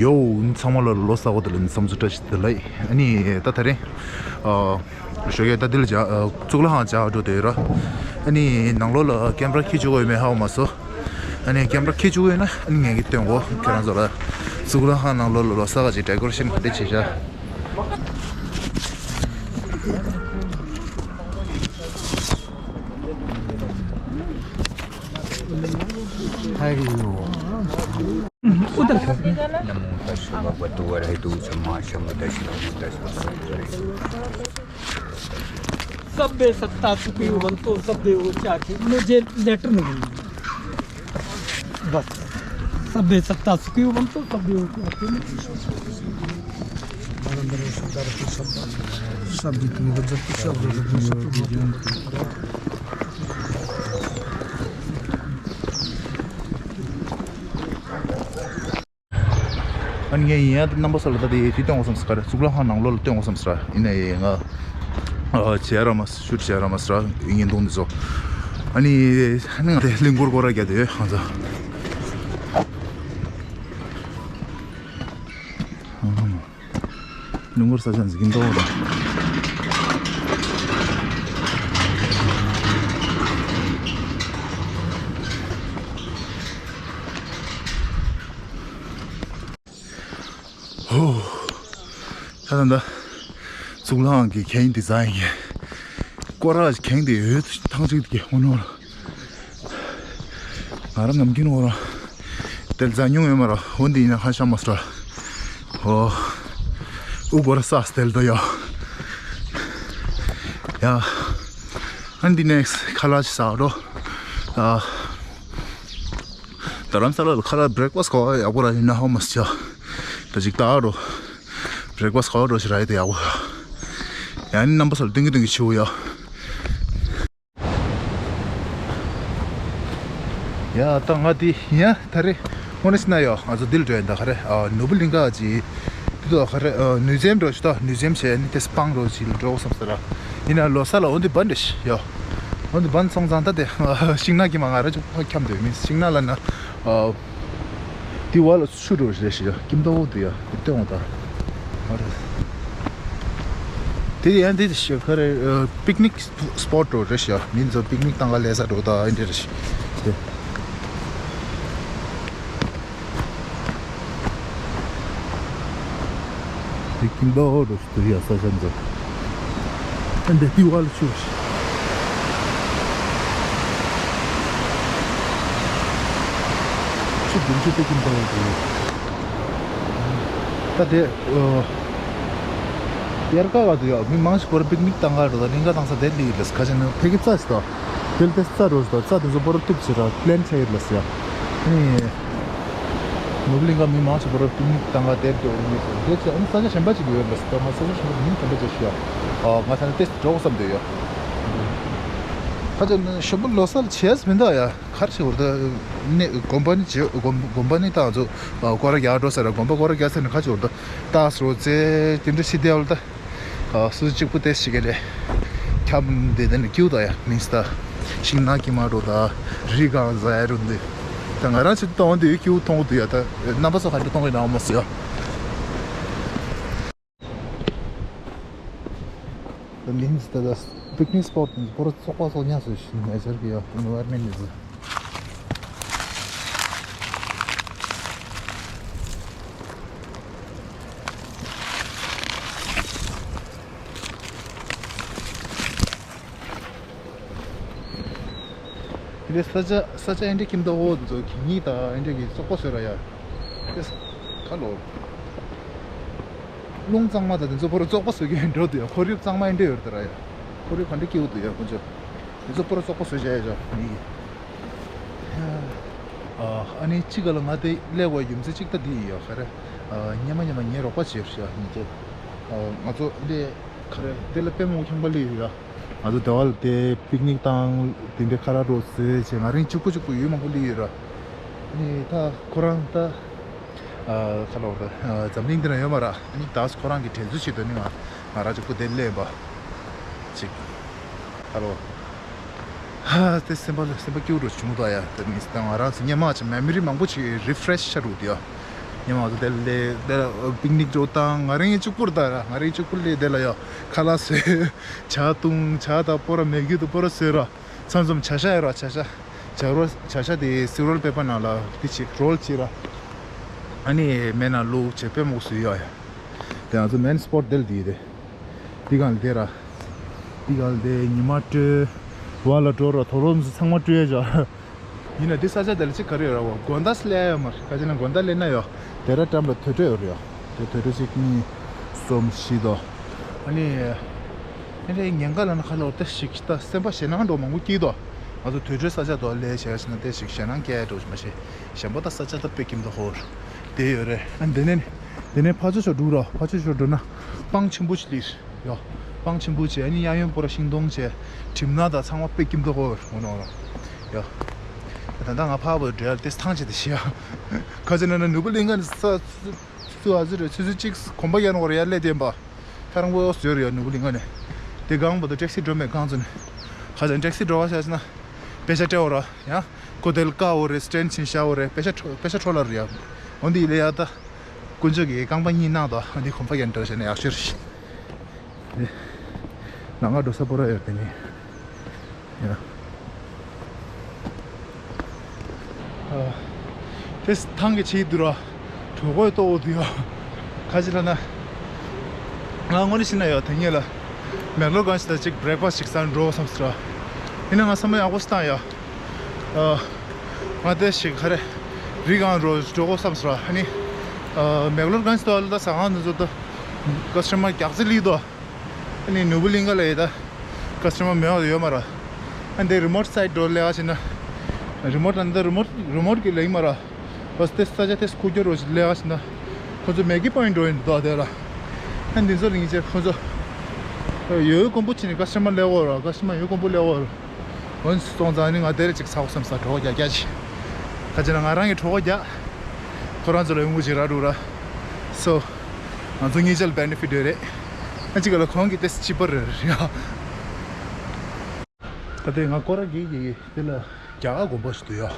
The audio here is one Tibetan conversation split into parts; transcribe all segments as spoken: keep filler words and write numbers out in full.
ཡོ། ཚང་མ་ལ་ལོ་གསར་པ་དང་ལ་འཚམས་འདྲི་བཀྲ་ཤིས་བདེ་ལེགས། ཨ་ནི་ད་དེ་རིང་ཨ་ཞོགས་ཀས་ད་འདི་ལ་ཇ་ཨ་གཙུག་ལག་ཁང་ཇ་འགྲོ་བསྡད་ཡོད་ར། ཨ་ནི་ནང་ལོགས་ལ་ཀེམ་ར་འཁྱེར་བཅུག་གི་ཡོད་མེད་ཧ་གོ་མ་སོང་། ཨ་ནི་ཀེམ་ར་འཁྱེར་བཅུག་གི་ཡོད་ན་ཨ་ནི་ངས་ཀྱིས་སྟོན་གོ། ཁྱེད་རང་ཚོ་ལ་གཙུག་ལག་ཁང་ནང་ལོགས་ལ་ལོ་གསར་ག་ཅིག་ཌེ་ཀོ་རེ་ཤན་ག་འདྲ་བྱས་ཤག नमो तस्स भगवतो अरहतो सम्मा सम्बुद्धस्स। नमो तस्स भगवतो अरहतो। सब्बे सत्ता सुखी भवंतु, सब्बे वो क्या कि मुझे लेटर नहीं मिली। बस। सब्बे सत्ता सुखी भवंतु, सब्बे वो क्या कि सब जीतने को जब सब ཨ་ནི་ངས་ཡིན་ཡང་རྣམ་པ་ཚོ་ལ་ད་དེ་དེ་སྟོན་དགོས་བསམ་སོང་། ག་རེ་གཙུག་ལག་ཁང་ནང་ལོགས་ལ་སྟོན་དགོས་བསམ་སོང་ར། ཡིན་ན་ཡང་ང་ཨ་བྱེད་ཡ་རག་མ་སོང་། ཤུར་བྱེད་ཡ་རག་མ་སོང་ར། བརྙན་ཐུང་འདི་ཚོ། ཨ་ནི་ཨ་ནི་ང་དེ་གླིང་སྐོར་སྐོར་ར་རྒྱག་དེ་ཡོད་ཧང་ཚ། གླིང་སྐོར་ས་ཆ་འཛིན་གྱི་འདུག་ར། ཧོ། ད་ད་ད། གཙུག་ལག་ཁང་གི་གྱང་ཌི་ཛའིན་གྱི་སྐོར་ར་གྱང་དེ་ཡོད་ཐང་ཅིག་གི་ཧོ་ནོ། ང་རང་ནམ་རྒྱུན་འོ་ར་དེར་འཛའ་མྱོང་ཡོད་མ་ར། འོ་འདི་ཡིན་ན་ཧ་ཤ་མ་སོ་ར། ཨོ། ཨུ་གོ་ར་ས་སྟེལ་དོ་ཡ། ཡ། ཨན་འདི་ནེགས་ཁ་ལ་ཤ་ས་རོ། ཨ། རྡ་རམ་ས་ལ་ལ་ཁ་ལ་བྷི་རེག་ཕ་སི་ཁོ་ཡག་པོ་ར་ཡིན་ན་ཧོ་མ་སི་ཆ། ད་ཅིག་ད་རོ། བྷི་རེག་ཕ་སི་ཁོ་རོ་ཞིག་ར་ཡི་ད་ཡག་པོ། ཡང་ནི་རྣམ་པ་ཚོ་ལ་སྟོན་གི་སྟོན་གི་ཆེ་བོ་ཡ། ཡ་ད་ང་དེ་ཡ་ད་རེ་དངོས་གནས་ན་ཡོ་ང་ཚོ་འདི་ལ་འགྲོ་ཡིན་ད་ག་རེ་ཨ་ནོར་བུ་གླིང་ག་ཅི། དེ་ད་ག་རེ་ཨ་ནུས་ཙེམ་འགྲོ་ཞུ་ད་ནུས་ཙེམ་བྱས་ནི་དེ་སྤང་རོ་ཅི་ལ་འགྲོ་བསམ་ས་ར། ཡིན་ན་ལོ་གསར་ལ་འོ་འདི་བན་འགྲོ་ཤི་ཡོ། འོ་འདི་བན་སོང་ཙང་ད་དེ་ཤིང་ནགས་ཀྱི་མ་ང་ར་ཅུ་ཁ་འཁྱམ་འདོད་མིན་ཤིང་ནགས་ལ་ན་ཨ། དེ་བ་ལ་ཆུ་འགྲོ་རེ་ཞིག་ཡ་ཀིམ་ཏོ་དུ་ཡ་དེ་ཏེ་འོང་ད། ཨ་རེ། དེ་ཡང་དེ་ཞིག་ག་རེ་པིག་ནིག་སྤོ་ཊི་འགྲོ་རེ་ཞིག་ཡ་མིན་ཚོ་པིག་ནིག་བཏང་ག་ལས་ས་འགྲོ་ད་ཨིན་དེ་རེ་ཞིག་དེ། དེ་ཀིམ་ཏོ་འགྲོ་ཞིག་དུ་ཡ་ས་ཞན་ཚོ། ཨན་དེ་ཏི་ཝལ་ཆུ་ཆུ་དུམ་ཆུ་ཏེ་ཀིན་པ་ཡོད་དེ། ད་དེ་ཨོ། དབྱར་ཁ་བ་དུ་ཡོད་མི་མང་ཞིག་པོར་པིག་ནིག་བཏང་ག་འགྲོ་ད་གླིང་ག་བཏང་ས་དེ་འདི་ཡིན་ལས་ཁ་ཆེ་ན་ཕེ་གི་རྩ་ཞིག་ད། དེ་ལ་དེ་རྩ་འགྲོ་ཞིག་ད་རྩ་དེ་ཚོ་པོར་ཏུབ་ཆེ་ར་པི་ལེན་ཆེ་ཡོད་ལས་ཡ། ཨ་ནི། ནོར་བུ་གླིང་ག་མི་མང་ཆེ་བ་ར་པིག་ནིག་བཏང་ག་དེར་འགྲོ་ཡིན་ཟེར། དེ་ཚོ་ཨ་ནི་ས་ཆ་གཞན་པ་ཅིག་ཡོད་ལ་ཟེར། ང་ས་ཆ་གཞན་པ་མིང་གཞན་པ་ཅིག་ཤོད། ཨ་ང་ས་ནས་ཏེ་འགྲོ་བསམ་འདོད་ཡོད། ཁ་ཅིག་ནི་ཞོ་པོ་ལོ་གསར་བྱས་མི་འདུག་ཡ། གར་ཞིག་བར་དུ་ནི་དགོན་པ་ནི་བྱེད་དགོན་དགོན་པ་ནི་ད་ང་ཚོ་སྐོར་ར་རྒྱག་འགྲོ་ཟེར་ར། དགོན་པ་སྐོར་ར་རྒྱག་ཟེར་ནི་ཁ་ཅིག་བར་དུ་ཏཱས་རོ་ཙེ་དེ་འདྲ་ཤི་དེ་བལ་ད། ཨ་སུ་གཅིག་པུ་དེ་ཞིག་གི་རེད། ཁྱབ་འདི་དེ་ནི་ཀྱུ་ད་ཡ་མིན་སྟ། ཤིང་ནགས་ཀྱི་མ་འགྲོ་ད། རི་གང་ཟ་ཡ་རུ་འདི། ད་ང་རང་ཚོ་གཏོང་འདི་ཀྱུ་མཐོང་འདི་ཡ་ད། རྣམ་པ་ཚོ་ག་འདྲ་གཏོང་གི་ན་མ་སི་ཡ། ད་མིན་སྟ་ད་པིག་ནིག་སྤོ་ཊི་འདི་པོ་ར་ཚོགས་པ་ཚོ་ཉག་སུ་ཤིང་ནགས་ཟེར་གི་ཡ་ཨེན་ཝའི་རོན་མེན་ཊི་འདི་ཚོ། དེ་ས་ཆ་ས་ཆ་ཨེ་འདྲ་ཁྱིམ་ད་འོ་ཚོ་གི་ཉིད་ད་ཨེ་འདྲ་གི་བཙོག་པ་བཟོས་ར་ཡ། དེ་ཁ་ལོ། རླུང་གཙང་མ་ད་དེ་ཚོ་བོར་བཙོག་པ་བཟོས་གི་འགྲོ་དུ་ཡ། ཁོར་ཡུག་གཙང་མ་ཨེ་འདྲ་ཡོད་ད་ར་ཡ། ཁོར་ཡུག་ག་འདྲ་སྐྱིད་འོ་དུ་ཡ་ཁོ་ཚོ། དེ་ཚོ་བོར་བཙོག་པ་བཟོས་བྱས་ཡ་ཅོ་མི་གི། ཨ་ནི་གཅིག་ག་ལ་ང་དེ་སླེབས་པའི་རྒྱུ་མཚན་གཅིག་ད་འདི་ཡིན་ཡ་ག་རེ། ཉི་མ་ཉི་མ་ངའི་རོགས་པ་བྱེད་ཤག་ཉིན་བྱེད། ང་ཚོ་འདི་ག་རེ་འདི་ལ་དཔེ་མང་པོ་ཁྱང་པ་ལི་ཡོད་ཡ། ང་ཚོ་དེ་བ་ལ་དེ་པིག་ནིག་དང་དེ་འདྲའི་ཁ་ར་རོ་ཟེར་བྱས་ང་རང་གཅིག་པུ་གཅིག་པུ་ཡོད་མང་པོ་ལི་ཡོད་ར། ནི་ད་ཁོ་རང་ད་ཁ་ལོ་ད་འཛམ་གླིང་འདི་ན་ཡོད་མ་ར། ནི་ད་ཁོ་རང་གི་དྲན་གསོ་བྱེད་དོན་ནི་ང་ང་རང་གཅིག་པུ་དེ་ལས་པ་ཅིག་ཁ་ལོ། ཧ་དེ་སེམས་པ་ལ་སེམས་པ་སྐྱིད་རུ་བྱུང་ད་ཡ། དེ་ནི་ད་ང་རང་ཚོ་སྙན་མ་ཅིག་མེ་མོ་རི་མང་པོ་ཅིག་རི་ཕི་རེ་ཤི་ཆ་རུ་དེ་ཡ། ཉི་མ་ང་ཚོ་དེ་ལ་དེ་ལ་པིག་ནིག་འགྲོ་སྟངས། ང་རང་གི་གཅིག་པུར་ད་ར། ང་རང་གཅིག་པུར་ལས་དེ་ལ་ཡོད། ཁ་ལག་བཟོས། ཇ་བཏུང་། ཇ་དང་སྤོ་ར་མེ་གི་དུ་སྤོ་ར་བཟོས་ར། མཚམས་མཚམས་ཇ་ཤ་ཡོད་ར། ཇ་ཤ། ཇ་རོལ། ཇ་ཤ་དེ་སིལ་བར་པེ་པར་ནང་ལ་དེ་ཅིག་རོལ་ཅིག་ར། ཨ་ནི་མེ་ནང་བླུགས་བྱས་དཔེ་མོ་བཟོས་ཡོད་ཡ། དེ་ང་ཚོ་མེན་སི་པོཊ་དེ་ལ་དེ་རེད། འདི་གང་ལ་དེ་ར། འདི་གང་ལ་དེ། ཉི་མ་སྤྲོས། བ་ལ་འགྲོ་ར། དོ་རོ་ཚང་མ་སྤྲོས་ཡ་ཇ། ཡིན་ན་འདི་ས་ཆ་དེ་ལ་ཅིག་ག་རེ་ཡོད་ར་བ། དགོང་དག་སླེབས་ཡ་ཡོད་མ་རེད། ཁ་ཅིག་ན་དགོང་དག་སླེབས་ན་ཡོད། དེ་ར་འགྲམ་ལ་དུར་ཁྲོད་ཡོད་རེད་ཡ། དེ་དུར་ཁྲོད་གཅིག་གཉིས་གསུམ་བཞི་དོ། ཨ་ནི། ཨ་ནི་ཉེན་ཁ་ལ་ན་ཁ་ལོར་ཏེ་ཞིག་ད་སེམས་པ་ཞེད་སྣང་འགྲོ་མང་པོ་སྐྱིད་དོ། ང་ཚོ་དུར་ཁྲོད་ས་ཆ་དོ་ལས་བྱས་ཕྱིན་ན་ཏེ་ཞིག་ཞེད་སྣང་སྐྱེ་འགྲོ་མ་ཤེས། གཞན་པ་ད་ས་ཆ་ད་དཔེ་ཁྱིམ་དུ་ཧོར་དེ་ཡོད་རེད། ཨ་འདི་ནས་འདི་ནས་ཕར་ཕྱོགས་འགྲོ་ར། ཕར་ཕྱོགས་འགྲོ་ན་སྤང་ཆེན་པོ་ཞིག་ལིར། ཡོ། སྤང་ཆེན་པོ་བྱས། ཨ་ནི་གཡས་གཡོན་པོ་ར་ཤིང་སྡོང་བྱས། གྲིབ་ནག་དང་ཚང་མ་དཔེ་ཁྱིམ་དུ་ཧོར་འོ་ནོ་ར། ཡོ། ད་ལྟ་ང་ཕར་བོ་འགྲོ་ཡ་ཏེ་ཐང་ཆད་དེ་ཤི་ཡ། ཁ་ཅིག་ན་ན་ནོར་བུ་གླིང་ག་ནས་ས་ཚུ་ཨ་ཟི་རེད། ཆུ་ཚོད་གཅིག་གོམ་པ་རྒྱག་ནོར་ཡ་སླེབས་བསྡད་པ། ཁ་རང་པོ་ཟེར་ཡོད་ནོར་བུ་གླིང་ག་ནས། དེ་སྒང་བར་དུ་ཊེག་སི་འགྲོ་མེད་སྒང་ཚུན། ཁ་ཅིག་ཊེག་སི་འགྲོ་བ་ཤ་ཤ་ན། པེ་ཤ་སྤྲད་འོ་ར། ཡང་ཁོ་དེ་ལ་ཀ་འོ་རེད། སི་ཊེན་ཕྱིན་ཤ་འོ་རེད། པེ་ཤ་འཕྲོ་པེ་ཤ་འཕྲོ་ལ་རེད་ཡ། འོ་འདི་ལས་ཡ་ད། དཀོན་མཆོག་གིས་རྐང་པ་གཉིས་གནང་དོ། འདི་གོམ་པ་རྒྱག་འགྲོ་བྱས་ན་ཡག་ཤོས་རེད། ནང་ང་འགྲོ་ས་པོ་ར་ཡོད་དེ་ནི། ཡ། ཨ། དེ་ཐང་གི་ཆེད་དུ་ར། གྲོད་ཁོག་ལྟོགས་འོ་དུ་ཡ། ཁ་ཅིག་ལ་ན། ང་དངོས་གནས་བཤད་ན་ཡ་དེ་ངེད་ལ། མེག་ལོར་གང་ཞིག་ད་ཅིག་བྷི་རེག་ཕ་སི་ཅིག་ཟ་འགྲོ་བསམ་སི་ར། ཡིན་ན་ང་བསམ་བློ་ཡག་པོ་ཞིག་བཏང་ཡ། ཨ། ང་དེ་ཞིག་ག་རེ། རི་སྒང་རོ་འགྲོ་དགོས་བསམ་སོང་ར། ཨ་ནི། ཨ། མེག་ལོར་གང་ཞིག་ཏོ་ལ་ད་ཟ་ཁང་དེ་ཚོ་ད། ཀ་སི་ཊ་མར་རྒྱག་རྩིས་ལི་དོ། ཨ་ནི་ནོར་བུ་གླིང་ག་ལ་ཡི་ད། ཀ་སི་ཊ་མར་མེད་པ་ཡོད་མ་ར། ཨ་འདི་རི་མོཊ་སའིཊ་འགྲོ་ལས་ཀ་བྱེད་ན། རི་མོཊ་ཨ་འདི་རི་མོཊ་རི་མོཊ་གི་ལས་མ་ར། བ་སྟེ་ས་ཆ་དེ་སྐུ་སྐྱོ་རོ་ཞིག་ལས་ཀ་བྱེད་ན། ཁོ་ཚོ་མེ་གི་པོ་ཡིན་འགྲོ་ཡིན་དོ་དེ་ལ། ཨ་འདི་ཚོ་རིང་ཆེ་ཁོ་ཚོ། ཡོད་ཀོན་པོ་ཆེ་ནི་ཀ་སི་ཊ་མར་ལས་འོ་ར། ཀ་སི་ཊ་མར་ཡོད་ཀོན་པོ་ལས་འོ་ར། འོན་སོང་ཙང་ཨ་ནི་ང་དེར་ཅིག་ཚ་བོ་བསམ་ས་གྲོད་ཁོག་རྒྱག་རྒྱག་ཅིག་ཁ་ཅིག་ན་ང་རང་གི་གྲོད་ཁོག་རྒྱག་ཁོ་རང་ཚོ་ལ་ཡོང་གི་ཅིག་ར་འགྲོ་ར། སོ། ང་ཚོ་གཉིས་ཆ་ལ་བེ་ནེ་ཕི་ཊི་ཡོད་རེད། ཨ་ཅིག་ག་ལ་ཁོང་གི་ཏེ་སི་ཅི་པར་རེད་ར། ད་དེ་ང་སྐོར་ར་གི་གི་དེ་ལ་རྒྱ་གར་དགོན་པ་ཞིག་འདུག་ཡ།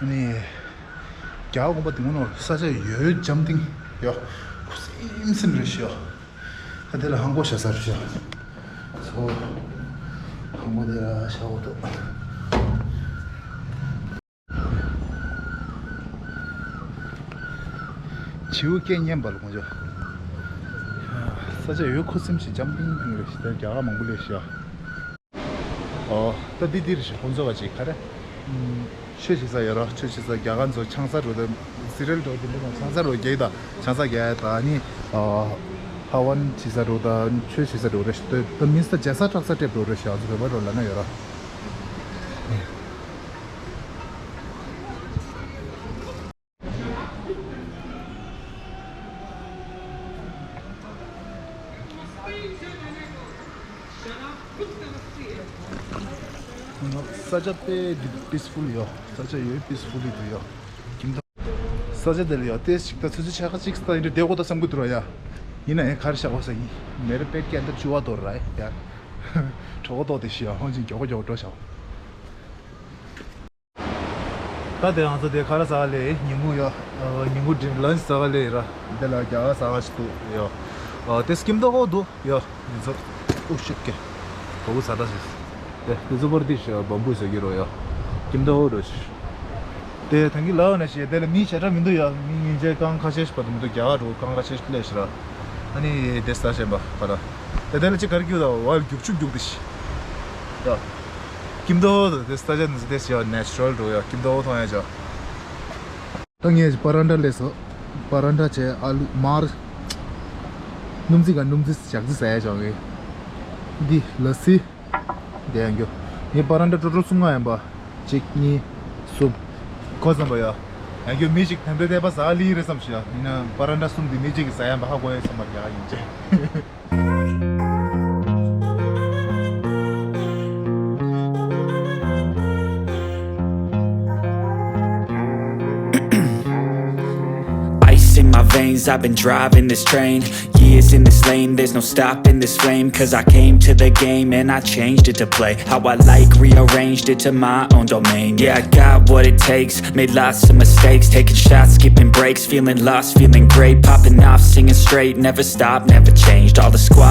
ཨ་ནི། རྒྱ་གར་དགོན་པ་དེ་ངོ་ནོར་ས་ཆ་ཡོད་འཇམ་ཐིང་ཡ། ཁུ་སིམ་སིམ་རེད་ཤག་ད་དེ་ལ་ཧང་གོ་ཞ་ས་རེད་ཤག་སོ། ཧང་གོ་དེ་ལ་ཤ་འོ་ཏོ། བྱིའུ་སྐད་སྙན་པ་ལ་ངོ་ཅོ། ས་ཆ་ཡོད་ཁུ་སིམ་ཞིག་འཇམ་ཐིང་ཐིང་རེད་ཤག་ད་རྒྱ་གར་མང་པོ་སླེབས་ཤག་ཨོ། ད་འདི་འདིར་ཞིག་ཁོང་ཚོ་བ་ཅིག་ག་རེ། ཆོས་བྱེད་ས་ཡོད་ར། ཆོས་བྱེད་ས་རྒྱ་གར་ཚོ་ཆང་ས་འགྲོ་ད། སི་རེལ་འགྲོ་དེ་འདྲ་དང་ཆང་ས་འགྲོ་རྒྱག་ད། ཆང་ས་རྒྱག་ད་ནི། ཧ་ཝན་བྱེད་ས་འགྲོ་ད། ཆོས་བྱེད་ས་འགྲོ་རེ་ཞིག་ད་མིན་ས་རྒྱ་ས་ཁྲག་ས་སྤྲད་འགྲོ་རེ་ཞིག་ཨ་ཚོ་བོད་པ་འགྲོ་ལ་ན་ཡོད་ར། ས་ཆ་དཔེ་པིས་ཕུལ་ཡོད། ས་ཆ་ཡོད་པིས་ཕུལ་ཡོད། ཁྱིམ་ཐང་། ས་ཆ་དེ་ལ་ཡོད་དེ་ཞིག་ད་ཚོད་ཚོད་ཆ་ཁ་ཅིག་ད་ཡིན་འདྲ་བསྡད་གོ་ད་བསམ་གི་འདུག་ར་ཡ། ཡིན་ན་ཡང་གར་བཞག་གོ་ས་ཡིན། མེ་རི་པེད་ཀྱི་ཨ་འདྲ་བཅུ་བ་དོར་ར་ཡ། གྲོད་ཁོག་ལྟོགས་དེ་ཤི་ཡ་ཧོན་ཅིང་མགྱོགས་པོ་མགྱོགས་པོ་འགྲོ་བཞག་ད་དེ་ང་ཚོ་དེ་ཁ་ར་ཟ་ག་ལེ་ཉིན་གུང་ཡོད། ཉིན་གུང་ཌི་ལན་ཆི་ཟ་ག་ལེ་ར། དེ་ལ་རྒྱ་གར་ཟ་ག་ཞིག་འདུག་ཡོད། དེ་སྐྱིད་མདོག་ཁ་པོ་འདུག་ཡོད། ཡིན་ཚོ། ཨུ་ཤིག་གེ། ག་བུ་ཟ་ད་ཞིག་དེ་དེ་ཚོ་པར་དེ་ཤ་བམ་བུ་ཟ་གི་རོ་ཡོད། སྐྱིད་མདོག་ཁ་པོ་འདུག་ཞིག་དེ་ཐང་གི་ལའོ་ན་ཞེ་དེ་ལ་མི་ཞེ་དྲག་མི་འདུག་ཡ། མི་ཉིན་བྱེད་རྐང་ཁ་ཤས་ཤིག་བར་དུ་མི་འདུག་རྒྱ་གར་འགྲོ་རྐང་ཁ་ཤས་ཤིག་སླེབས་ཤི་ར། ཨ་ནི་དེ་ས་ཆེན་པ་ག་ལ། དེ་དེ་ལ་ཅི་གར་རྒྱུག་ད་བ་རྒྱུག་ཆུ་རྒྱུག་དེ་ཤི། ཡ། ཀིམ་དོ་དེ་ས་ཆ་ནི་དེ་ཡ་ནེ་ཅུ་རལ་འགྲོ་ཡ། ཀིམ་དོ་མཐོང་ཡ་ཅོ། ད་ངས་པ་རན་ཏྲ་སླེབས་སོ། པ་རན་ཏྲ་བྱས་ཨ་ལུ་མར། སྣུམ་རྩི་ག་སྣུམ་རྩི་ཞག་རྩི་ཟ་ཡ་ཅོ་ངས། འདི་ལ་སི། དེ་ཡང་རྒྱུ། ངས་པ་རན་ཏྲ་ཊོ་ཊལ་གསུམ་ལྔ་ཡིན་པ། གཅིག་གཉིས། གསུམ། གོ་བསམ་པ་ཡ། ཡང་རྒྱུ་མི་ཞིག་ད་འདི་བསྡད་པ་ཟ་ལི་རེད་བསམ་ཤག་ཡིན་ན་པ་རན་ཏྲ་གསུམ་འདི་མི་གཅིག་གིས་ཟ་ཡ་མ་ཧ་གོ་ཡ་བསམ་པ་རྒྱག་ཡིན་ཅེ། Ice in my veins. I've been driving this train, years in this lane, there's no stopping this flame. Cause I came to the game and I changed it to play how I like, rearranged it to my own domain. Yeah, I got what it takes, made lots of mistakes, taking shots, skipping breaks, feeling lost, feeling great, popping off, singing straight, never stop, never changed. All the squad